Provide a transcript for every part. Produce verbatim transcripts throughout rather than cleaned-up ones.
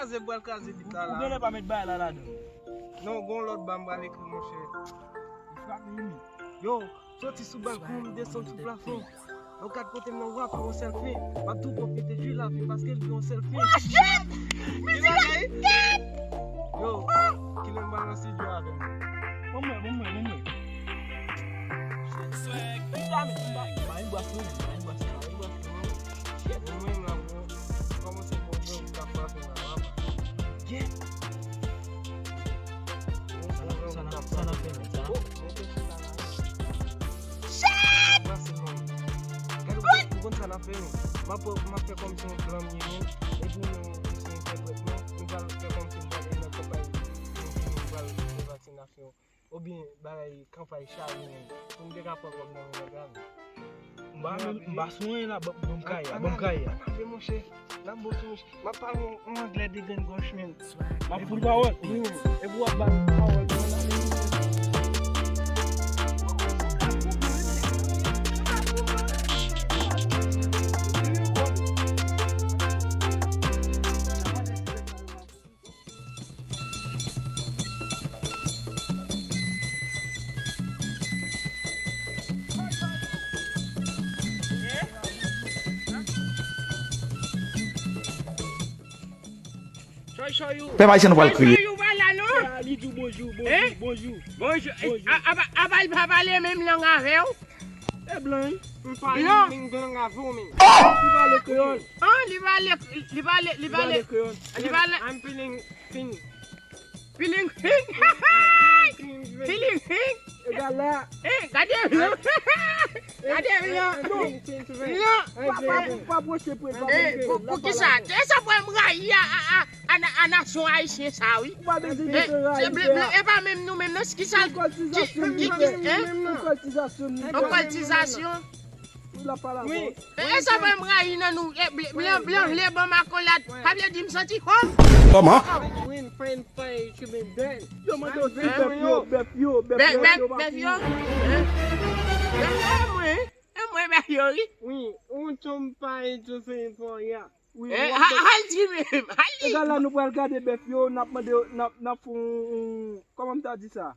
Kraze, m pral kraze bit la la. Ou genlè pa met bagay la ladan. Non, gon lòt ba m pral ekri, monchè. Li frape wi. Yo, soti sou balkon, m desann sou plafon. Yo, gad kote m nan, w ap pran yon sèlfi. M ap tou pwofite jwi lavi paske l gen yon sèlfi. Oh, shit! Ki bagay? Yo, kilè m pral nan estidyo avè m? Ban m wè, ban m wè, ban m wè. Shit. Mezanmi, m pa, m pa gen bwasyon, m pa gen bwasyon, m pa gen bwasyon. Shit. Mwen menm la, bro, m kòmanse pran granmoun k ap frape m la, papa. Gen. Sa n ap, sa n ap, sa n ap fè menm, sa n ap. Oh, mwen te chita la. Shit! Anbrase mwen. Gade, ou konn sa n ap fè, non? M ap, m ap fè kòmsi yon blan m ye, non? Epi nou, nou se entèprèt mwen, nou pral fè kòmsi nou pral nan kanpay, nou vini, nou pral fè vaksinasyon. Oubyen bagay kanpay chari menm. Pou m te ka pran kòb nan men nèg la menm. M pa menm, m pa sou anyen la, ban m, ban m kaye a, ban m kaye a. Ann ale, monchè. N ap bon sou monchè. M ap pale yon, yon anglè degrenngòch menm. M ap fout pawòl. Wi, wi. Epi w ap ba m pawòl, ann ale, monchè. Pèp ayisyen nou pral kriye. Li di w bonjou, bonjou, bonjou. Bonjou. Apa, apa l pa pale menm lang avè w? E blan wi. M pale menm lang avè w menm. Li pale kreyòl. An, li pale, li pale, li pale kreyòl. Li pale. I'm feeling thing. Feeling thing. Feeling thing. Egal la. Eh, gade blan. Gade blan. Non. Non. Pa, pa, pa pwoche pou l, pa pwoche. Pou, pou ki sa? E sa fè m rayi a, a, a, a, a nasyon ayisyen sa, wi. Ou pa bezwen gen rayi, se blan, blan, e pa menm nou menm, non, ki sa? Ki, ki, ki, hein? Okiltizasyon. Okiltizasyon. Wi, l ap pale avè w. E, e sa fè m rayi nan nou. E, blan, blan, blan vle ban m akolad. Sa vle di m santi kò m. Kòman? Yo mande w si bèf yo, bèf yo, bèf yo, bèf yo. Bèf yo, e mwen, e mwen bèf yo, wi. Wi, ou tonm pa etou se fò ya. Wi, al di menm, al di. Egal la, nou pral gade bèf yo, n ap mande, n ap, n ap fè yon, kòman m ta di sa?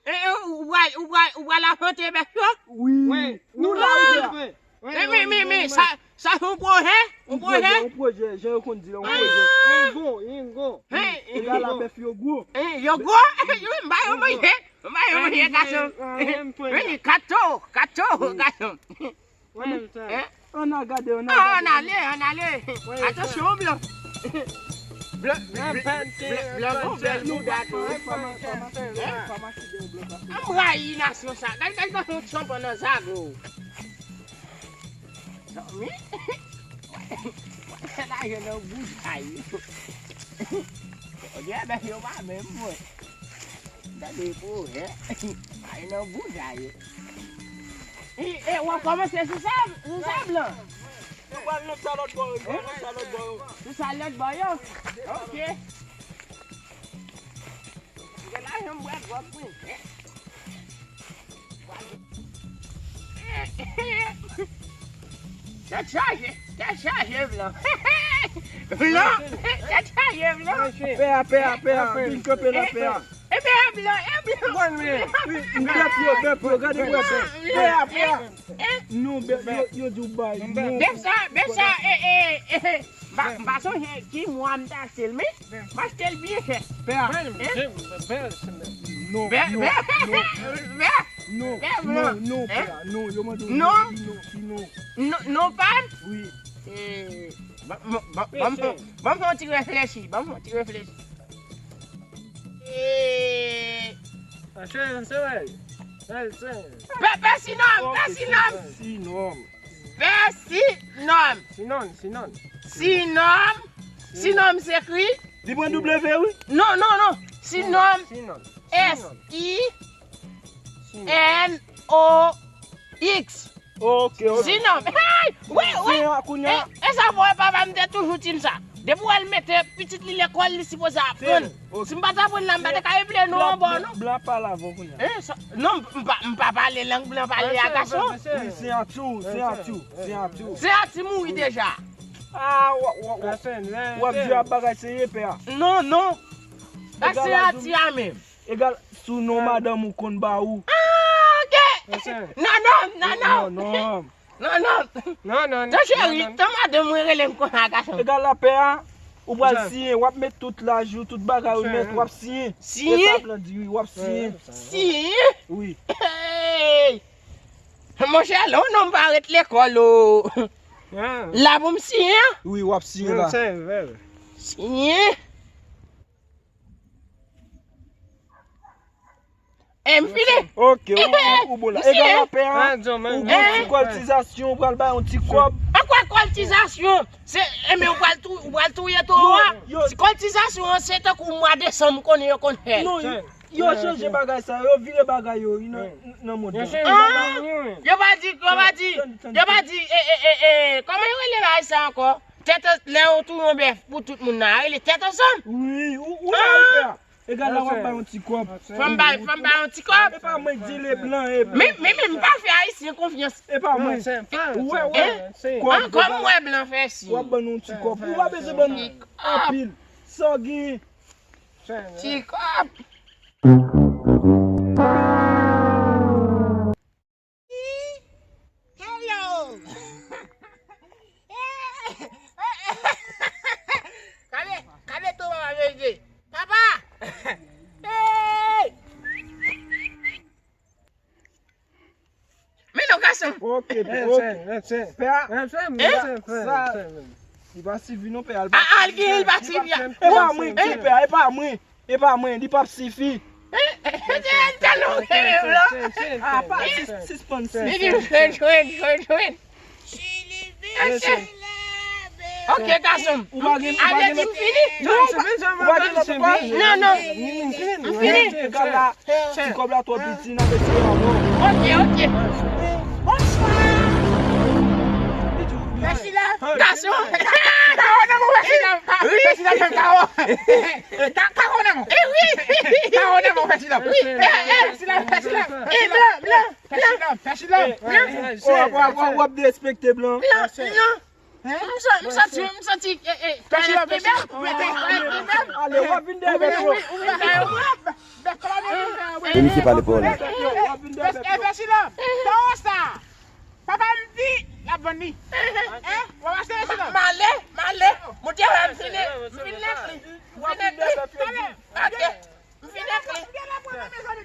E, e, ou pral, ou pral, ou pral afwonte bèf yo? Wi. Nou la, wi, la. Men, men, men, men, sa, sa se yon pwojè? Yon pwojè? Yon pwojè, jan yo konn di la, yon pwojè. Yon gwo, yon gwo. Egal la, bèf yo gwo. Yo gwo? Wi, m ba yo manje. M ba yo manje, gason. Wi, kato, kato, gason. Ann al gade, ann al gade. Ann ale, ann ale. Atansyon, blan. Blan, blan, blan, blan gon bèl mouda tou. M rayi nasyon sa. Gade, gade, gade yon tchanpan nan zago. Zanmi. Mwen fè lajan nan bouda yo. Odyè, bèf yo pa menm, mwen. Gade pou, hein? Ay nan bouda yo. E, e, w ap kòmanse sou sa, sou sa blan? Nou pral nan sa lòt bò yo, nou pral nan sa lòt bò yo. Sou sa lòt bò yo? Ok. Gen lajan m bwè gwòg mwen. Tèt chaje, tèt chaje blan. Blan, tèt chaje blan. Pè a, pè a, pè a, vin kanpe la, pè a. E pè a blan, e blan. Bèf yo, bèf yo, gade bèf yo. Pè a, pè a. Non, bèf yo, yo di w bay. Non. Bèf sa, bèf sa, e, e, e. M pa, m pa sonje ki mwa m te achte l, men m achte l byen chè. Pè a. Hein? Non, non, non. Bè, bè. Non, bè. Non, non, non, pè a. Non, yo mande w non, non, non. Non, non pa m? Wi. Eh, ban, ban, ban, ban m fè, ban m fè yon ti reflechi, ban m fè yon ti reflechi. Eh. Pè, pè Sinòm, pè Sinòm. Sinòm. Pè Sinòm. Sinòm, Sinòm, Sinòm. Sinòm. Sinòm se ekri. Li pran W, wi. Non, non, non. Sinòm. Sinòm. S I N O X. Ok, ok. Sinòm. Hey! Wi, wi. E, e sa fè papa m te toujou di m sa. Depi w wè l mete pitit li lekòl, li sipoze aprann. Si m pa t aprann la, m pa t ka eple non anba w, non. Blan pale avè w kounye a. Eh, sa, non, m pa, m pa pale lang blan pale a, gason. Wi, se ati w, se ati w, se ati w. Se ati mouri deja. Ah, w ap di ap bagay serye, pè a. Non, non. Egal a di a menm. Egal sou non madanm ou konn ba ou. Ah, ok. Non, non, non, non. Non, non. Non, non. Tan cheri, tan madanm mwen rele m konsa, gason. Egal la pè a, ou pral siyen, w ap met tout laj ou, tout bagay ou met, w ap siyen. Siyen? Se sa plan di, wi, w ap siyen. Siyen? Wi. Hey! Monchè, lè yon nonm pa ret lekòl, o. La pou m siyen? Wi, w ap siyen la. Siyen? E m fini. Ok, ou, ou, ou bon la. Egal la pè a, ou gon ti kòltizasyon, ou pral bay yon ti kòb. An kwa kòltizasyon? Se, e men ou pral tou, ou pral touye towo a. Ti kòltizasyon an, se tankou mwa desanm, ou konnen yo konn fè l. Non, yo, yo chanje bagay sa, yo vire bagay yo, nan, nan mond lan. Yo pa di, yo pa di, yo pa di, e, e, e, e, kòman yo rele bagay sa ankò? Tèt an-, lè yo touye yon bèf pou tout moun nan, rele tèt ansanm? Wi, ou, ou la, ou fè a. Egal la, w ap bay yon ti kòb. Fò m bay, fò m bay yon ti kòb. E pa mwen k di le blan, e blan. Men, men, men, m pa fè ayisyen konfyans. E pa mwen. Ou wè, wè. Kòb, ankò m wè blan fè siy. W ap ban nou yon ti kòb. Ou pa bezwen ban nou anpil. Sa w gen. Ti kòb. Hello! Gade, gade tou papa veye. Papa! Hey! Men non gason. Ok, ok. Pè a, sa, li pa sivi non, pè a, li pa sivi. Al gen, li pa sivi. E pa mwen ki pè a, e pa mwen. E pa mwen, li p ap sifi. Ah, pa sis-, sispann sifi. Ok, gason. Ou pa gen, ou pa gen lòt. Fini. Non, ou pa gen lòt, ou pa. Non, non. M fini. Egal la, ti kòb la twò piti, n ap eseye ankò. Ok, ok. Bonswa. Gason. Kawo nan mwen, pèsi la. Wi. Pèsi la, kawo. Ka-, kawo nan mwen. E wi. Kawo nan mwen, pèsi la. Wi. E, e, pèsi la, pèsi la. E blan, blan, blan. Pèsi la, pèsi la. Blan. W ap, w ap, w ap derespekte blan. Blan, blan. M sa-, m santi, m santi, e, e, pèsi la, pèsi la. Ale, w ap vin dèyè bèf yo. E misye pale pawòl. W ap vin dèyè bèf yo. Papa m di l ap vann li. Hein? W ap achte mesye la? M ale, m ale. Monte avè m, m fini. M fini ak li. M fini ak li. Ok. M fini ak li.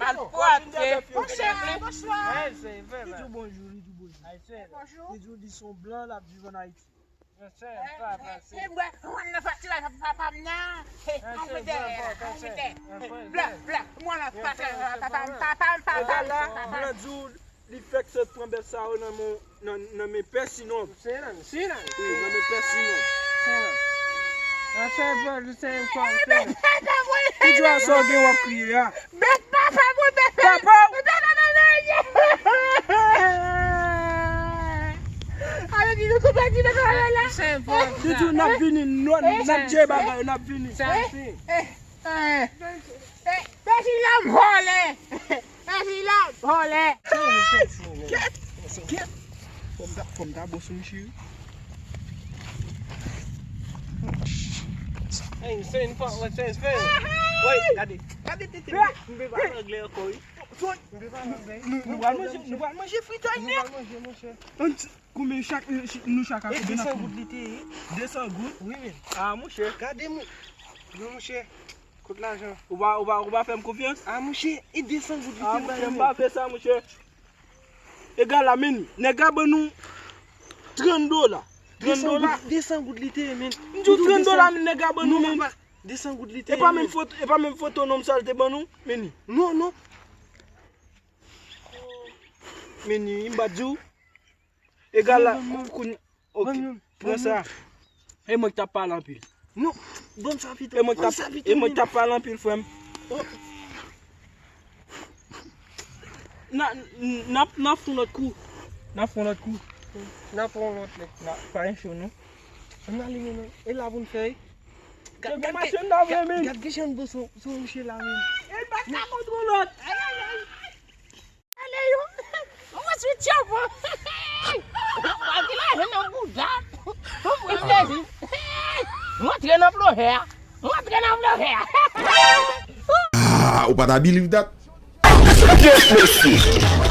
Malpwòpte. M fini ak li. Li di w bonjou, li di w bonjou. Li di w li se yon blan, l ap viv ann Ayiti. E mwen, mwen nan pati la, papa m nan. Al mete, al mete. Blan, blan, mwen nan pati la, papa m, papa m, papa m, papa m. Blan di w li fèk sot pran bèf sa yo nan men, nan, nan men pè Sinòb. Wi, nan men pè Sinòb. Ki djwa sa w gen w ap kriye a? Bèf papa mwen, bèf papa mwen, bèf papa mwen. Ale di nou tou pèdi bèf papa mwen la. Di tou n ap vini, n ap djè bagay, n ap vini. Pèsi la vòlè. Pèsi la vòlè. Kèt, kèt. Fò m ta, fò m ta bon sou misye wi. Hey, se yon fò, se yon fè. Woy, gade, gade tete m. M pe pale anglè ankò wi. M pe pale anglè. Nou, nou pral manje, nou pral manje fritay nèt. Nou pral manje, monchè. Konbyen chak, nou chak a konbyen n ap pran? E desan goud li te ye. Desan goud? Wi, men. Ah, monchè. Gade, mon, non, monchè. Kot lajan? Ou pa, ou pa, ou pa fè m konfyans? Ah, monchè, e desan goud li te bay, men. Ah, monchè, m pa vle sa, monchè. Egal la, men, nèg la ban nou trant dola. Trant dola. Desan goud li te ye, men. M di w trant dola, men, nèg la ban nou, men. Desan goud li te ye, men. E pa menm foto, e pa menm foto nonm sa l te ban nou, men. Non, non. Men, m pa di w. Egal la, kounye, ok, pran sa. E mwen ki t ap pale anpil. Non, ban m sa pito. E mwen ki t ap, e mwen ki t ap pale anpil, frè m. N a, n ap, n ap fè yon lòt kou. N ap fè yon lòt kou. N ap fè yon lòt lè. Pa gen cho, non. Ann ale, men, non. E la pou n fè. Gad, gad, gad, gad, gad kijan n bon sou, sou mouche la, men. E l pa ka montre yon lòt. Ay, ay, ay. Ale yo. Mwen sou tchòp. Mwen gen lajan nan bouda. Mwen Mwen antre nan flowè a. Mwen antre nan flowè a. Ah, ou pa ta believe that? Yes, mesye.